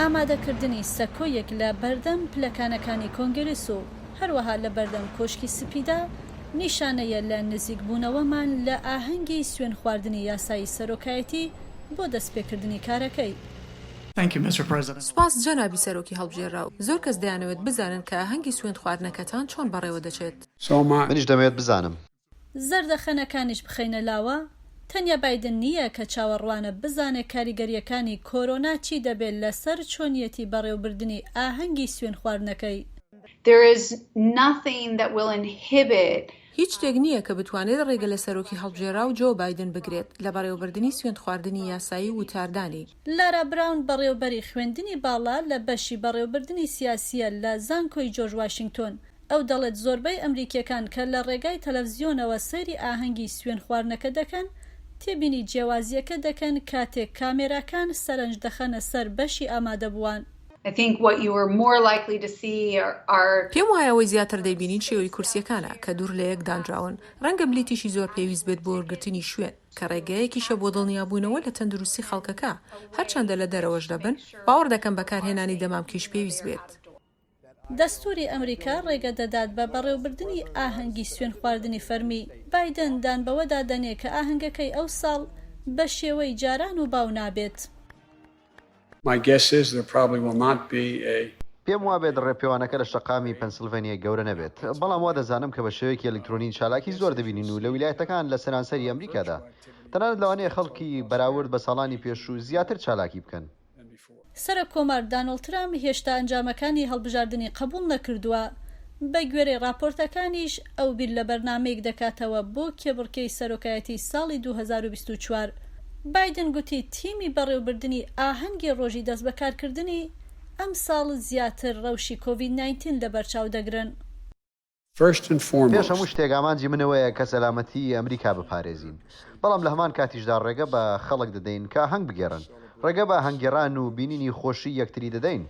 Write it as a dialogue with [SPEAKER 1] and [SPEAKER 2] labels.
[SPEAKER 1] ئامادەکردنی سەکۆیەک لە بەردەم پلەکانەکانی کۆنگرس و هەروەها لە بەردەم کۆشکی سپیدا نیشانەیە لە نزیکبوونەوەمان لە ئاهەنگی سوێندخواردنی یاسایی سەرۆکایەتی بۆ دەستپێکردنی کارەکەی.
[SPEAKER 2] سوپاس جەنابی سەرۆکی هەڵبژێرراو. زۆر کەس دەیانەوێت بزانن کە ئاهەنگی سوێندخواردنەکەتان چۆن بەڕێوەدەچێت.
[SPEAKER 3] منیش دەمەوێت بزانم.
[SPEAKER 1] زەردەخەنەکانیش بخەینە لاوە، تەنیا بایدن نییە کە چاوەڕوانە بزانێ کاریگەرییەکانی کۆرۆنا چی دەبێ لەسەر چۆنیەتی بەڕێوبردنی ئاهەنگی سوێندخواردنەکەی.
[SPEAKER 4] There is nothing that will inhibit.
[SPEAKER 2] هیچ شتێک نییە کە بتوانێت ڕێگە لە سەرۆکی هەڵبژێراو جۆو بایدن بگرێت لە بەڕێوەبردنی سوێندخواردنی یاسایی و وتاردانی.
[SPEAKER 1] لارا براون بەڕێوبەری خوێندنی باڵا لە بەشی بەڕێوبردنی سیاسییە لە زانکۆی جۆرج واشینگتۆن. ئەو دەڵێت زۆربەی ئەمریکییەکان کە لە ڕێگای تەلەفزیۆنەوە سەیری ئاهەنگی سوێندخواردنەکە دەکەن، تێبینی جیاوازییەکە دەکەن کاتێک کامێراکان سەرەنج دەخەنە سەر بەشی ئامادەبووان.
[SPEAKER 2] پێم وایە ئەوەی زیاتر دەیبینین شێوەی کورسییەکانە کە دوور لە یەک دانراون، ڕەنگە بلیتیشی زۆر پێویست بێت بۆ وەرگرتنی شوێن، کە ڕێگەیەکیشە بۆ دڵنیابوونەوە لە تەندروستی خەڵکەکە، هەرچەندە لە دەرەوەش دەبن، باوەڕ دەکەم بەکارهێنانی دەمامکیش پێویست بێت.
[SPEAKER 1] دەستووری ئەمریکا ڕێگە دەدات بە بەڕێوبردنی ئاهەنگی سوێندخواردنی فەرمی، بایدن دان بەوەدا دەنێ کە ئاهەنگەکەی ئەو ساڵ بە شێوەی جاران و باو نابێت.
[SPEAKER 3] پێم وابێت ڕێپێوانەکە لە شەقامی پەنسلڤانیای گەورە نەبێت، بەڵام وا دەزانم کە بە شێوەیەکی ئەلیکترۆنی چالاکی زۆر دەبینین و لە ویلایەتەکان لە سەرانسەری ئەمریکادا. تەنانەت لەوانەیە خەڵکی بەراورد بە ساڵانی پێشوو زیاتر چالاکی بکەن.
[SPEAKER 1] سەرۆک کۆمار دانۆڵد ترامپ هێشتا ئەنجامەکانی هەڵبژاردنی قبوڵ نەکردووە، بەگوێرەی ڕاپۆرتەکانیش ئەو بیر لە بەرنامەیەک دەکاتەوە بۆ کێبڕکێی سەرۆکایەتی ساڵی 2024. بایدن گوتی تیمی بەڕێوبردنی ئاهەنگی ڕۆژی دەستبەکارکردنی ئەمساڵ زیاتر ڕەوشی کۆڤید ناینتین لەبەرچاو دەگرن.
[SPEAKER 3] پێش هەموو شتێک ئامانجی من ئەوەیە کە سەلامەتیی ئەمریکا بپارێزین، بەڵام لە هەمان کاتیشدا ڕێگە بە خەڵک دەدەین کە ئاهەنگ بگێڕن. ڕێگە بە ئاهەنگگێڕان و بینینی خۆشیی یەکتری دەدەین.